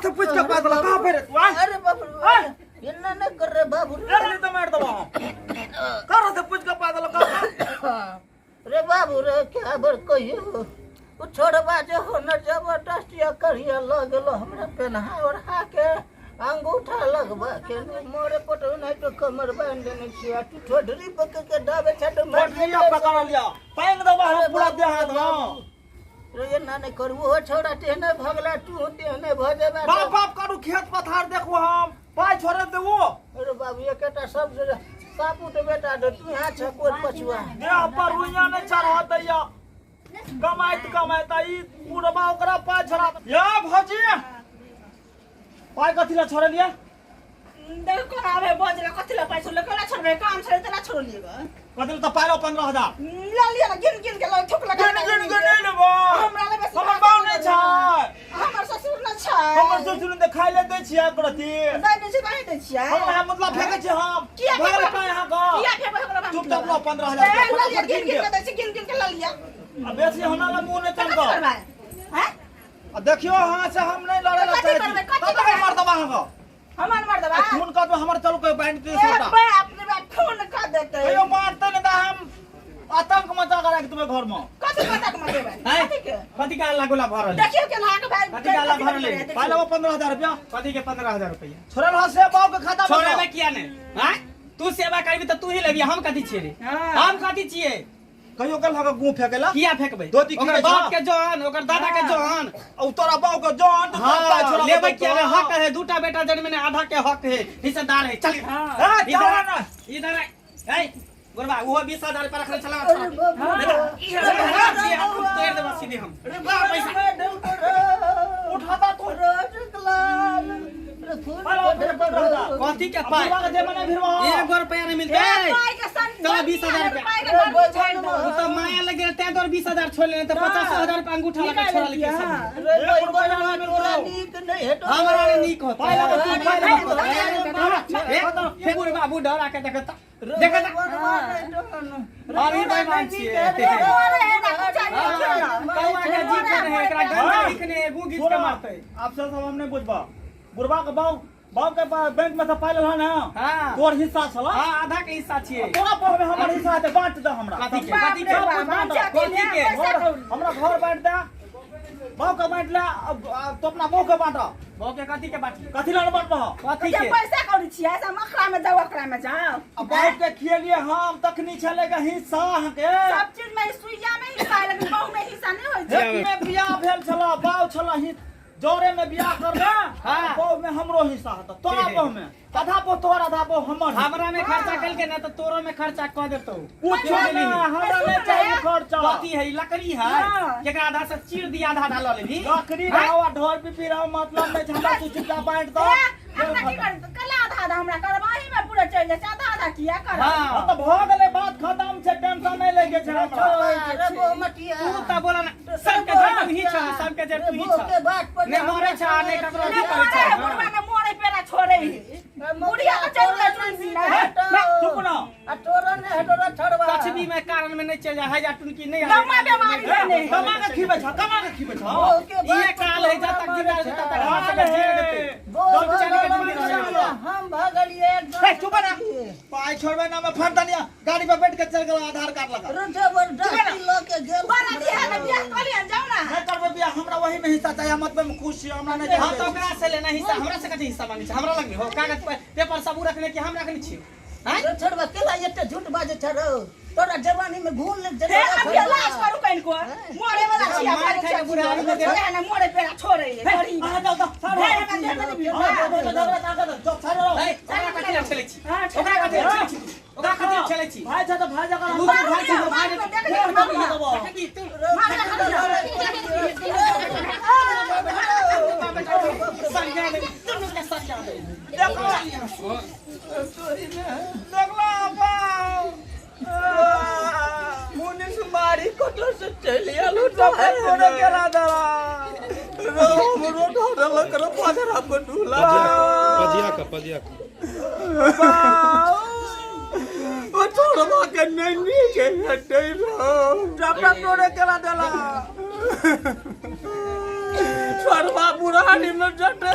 से पूछ के पाय देला कहाँ पे रे तू आय? अरे बाबू रे, एना नहि कर रे बाबू रे। अरे तो मार देबो हम। कहाँ से पूछ के पाय देला कहाँ? रे बाबू रे, क्या बर कहियो, ओ छोड़बा जे हो न जबरदस्ती करिया लऽ गेलो हमरा पेन्हा ओढ़ा के अंगूठा लगबा के मोरे पटो नहीं तो कमर बांध देने छियै। तू ठोडरी पकड़ के दाबे छै तो मर ठोडरिया पकड़ लिया, पांग देबो हम पूरा देह हाथ। हां रे, एना नहि करू। ओहो छौड़ा तेहने भऽ गेला, तू तेहने भऽ जेबा। बाप बाप करू, खेत पथार देखू, हम पाइ छोड़े देबो। अरे बाबू, एकेटा सब बापू के बेटा दे, तू यहाँ छ कोट पछुआ देह पर रुइया नहि चढ़ा दैया। कमाइत कमाइत ई बुढ़बा ओकरा पाइ छोड़ा या। भौजी, पाइ कथी ला छोड़लियै? देखो कोना आबे बजला, कथी ला पाइ छोड़ले? कोना छोड़बे? काम छोड़े तेना छोड़लिए ग। कथी ला तऽ पाइ लो 15,000 ल लिअ ने, गिन गिन के ल, थुक लगा। गिन गिन के नहि लेबो। हमरा ले बेसी। हमर बाप नहि छै? हमर ससुर नहि छै? हमर ससुर ने खाइ ले दै छियै प्रति नहि दै छै, नहि दै छियै। हमरा मतलब फेकै छी हम? किया भऽ गेल फेकबै? पाइ अहाँके। किया फेकबै हमरा बाप? चुपचाप लो 15,000 ए, रुपया, ल लिअ, फटाफट गिन गिन गिन के। के दै छी, गिन गिन के ल लिअ। आ बेसी हमरा लग मुँह नहि तऽ कथी चमकब। करबै हैं? आ देखियौ, अहाँ से हम नहि लड़े ला कथी चाहै करबै? छी। कथी तब तक करबै? मार देब अहाँके। हमर मर देबा? आ खून कऽ देबै हमर। चलू, कोई बांधि दे ए सबटा। बाप रे बाप, खून कऽ देतै। कहियो मारतै नहि तऽ हम आतंक मचा कऽ राखि देबै घरमे। कथी पता के मरेबै? हैं? कथी के? कथी के हल्ला गुल्ला भऽ रहल? देखियौ केना अहाँके भाई। कथी के हल्ला भऽ रहल? पाइ लेबो 15,000 रुपया। कथी के 15,000 रुपया? छोड़ल हँ से बाबू के खाता में। छोड़ेबै किया नहि? आँय, तू सेवा करबी तऽ तू ही लेबी। हम कथी छियै रे? हाँ। हम कथी छियै? कहियो गेल हँ गुँ फेकै ला? किया फेकबै? धोती ओकर खींचै बाप छौ? के जन, ओकर दादा के जन। आ उ तोरा बाबू के जन तऽ तोरा पाइ हाँ छोड़ा। लेबै किया नहि? हक है। दूटा बेटा जन्म ने आधा के हक है, हिस्सेदार है। चल। हाँ। ए, इधर चल आ, ना। इधर आ। ए गोरबा, ओहो 20,000 रुपया रखने छला। अरे बाबू रे, तोड़ देबा सीधे हम। रे ला पैसा। उठाता तू। रोजलाल रे, खून पाइ लेबो फेर 15,000। कथी के आ पाइ? बुढ़बा के जेबमे नहि भिड़बा। एगो रुपया नहीं मिलते। ए, पाइ के सन चलो, 20,000 रुपया। पाइ के गर्मी छोड़ि दो। उ तऽ माया लग गेल तें तोर 20,000 छोड़ लेने, तऽ 50,000 रुपया अंगूठा लगा छोड़ा लेके सब। रे बैगनवा, तोरा नीक नहि हेतौ। हमरा नहि नीक होतै। पाइ लेबो तू, पाइ लेबो। ए, फेर बुढ़बा बूढ़ आके देखत देखत। बैगनवा नहि तहन। हम ही बेईमान छियै। कौआ के जीत नहीं है, एकरा गंजा लिखने है, गू घीच के मारतै। आब से सब हम नहि बुझबा। बुढ़बा के बाबू बाबू के बैंक में से पाइ लेलहन ने? हाँ। तोर हिस्सा छला। हाँ, आधा के हिस्सा छियै। तोरा पर में हमर हिस्सा हेतै, बाँट दे हमरा। कथी के? कथी के? सब कुछ बाँट दे। कथी के? हमरा घर बाँट दे, बाबू के बाँट ले। अब तो अपना बहू के बाँट। बहू के कथी के बाटी? कथी लए बाँटबह? कथी के? पैसा कौड़ी छियै से हम अखरा में जाओ, अखरा में जाओ। आ बाप के खियलिए हम तखनी छलै के हिस्सा अहाँके। सब चीज में सुइया में हिस्सा है, लेकिन बहू में हिस्सा नहीं होइ छै। में बियाह भेल छला, बाउ छला ही जोरे में बियाह करले। हाँ। बहू में हमरो हिस्सा हत। तोरा बहू में आधा बहू तोहर, आधा बहू हमर। हमरा में खर्चा कल के ना तो तोरो में खर्चा कऽ देतौ। कुछ नहीं, हमरा नहीं चाहिए खर्चा। कथी है ई? लकड़ी है? हाँ। जेकरा आधा से चीर दिया, आधा आधा लऽ लेबी। लकड़ी रहो आ ढोल पिपी रहो, मतलब नहीं छै हमरा। तू चुपचाप बांट दो। ए, हमरा की कर कला? आधा आधा हमरा करबाही में पूरा चलि जाइ छै। आधा आधा किया करब? हाँ। हाँ तऽ भऽ गेलै, बात खत्म छै। टेंशन नहीं लगे छै हमरा। रे बहुमतिया। तू तऽ बोला ना, सबके जड़ तू ही छ, सबके जड़ तू ही बहू छ। के बात पर ने मरै छ आ ने ककरो ने अथी करै मरे छ। है बुढ़वा, ने मरे पेरा छोड़े है। बुढ़िया के चल गए तुलसी ना। चुप ना। आ तोरा नहि हेतौ रे छोड़बा। कछबी में कारण में नहीं चल जा है जा टुनकी नहीं दमा बीमारी लेने है। कमा के खिबै छ, कमा के खिबै छ। बहू के बात ये काल है, जब तक जिंदा रहतै तब तक हमरा सबके जीने देतै। बहू दम चल के भगल जिंदगी रहै। छियै, हम भगलियै एकदम। हे, चुप ना। पाइ छोड़बै ना, मैं फट दनिया गाड़ी पर बैठ के चल गेल आधार कार्ड लगा। रे जबरदस्ती लऽ के गेल। बड़ा दिया ने बियाह कऽ लियन, जाउ ना। नहीं करबै बियाह, हमरा वही में हिस्सा चाहिए। मतलब में खुश छी, हमरा नहीं हाँ, तो चाहिए। ओकरा से लेना हिस्सा, हमरा से कथी हिस्सा मांगे छै? हमरा लग हो कागज पर पेपर सब उ रखने कि हम रखने छी? हैं? रे छोड़बा, केला एते झूठ बाजै छ रौ? तोरा जवानी में घून ले। हे, अब ये लाश करू कहीं को मरे वाला छिया। मार खाइ के बुढ़ारी में छोड़े है ना, मरे पेरा छोड़े है गरीब। अहाँ जाउ तऽ सारे। हे, हमरा देह में नहीं हाँ, जाउ, जाउ, झगड़ा ताकत, जाउ, सारे रहो। ए, ओकरा कथी लए खेलै छी? हाँ, ओकरा कथी लए खेलै छी? ओकरा कथी लए खेलै छी? भाइ छ तऽ भाइ जकाँ तू हम भाइ छी, भाइ मार छी। देख देह ले। में नहीं देबो। की तू सरिया दे, दुनू के सरिया दे। देखो, देखलो अपन मुनिस मारी कतऽ से चलि आयल? तोरे केला दला। हमरो धरलक रे पजरा पर ढूला। पजिया का, पजिया का। ओ छोड़बा के नहि नीक हेतै रौ। सबटा तोरे केला देला। छोड़बा बुढ़ानी में जटे।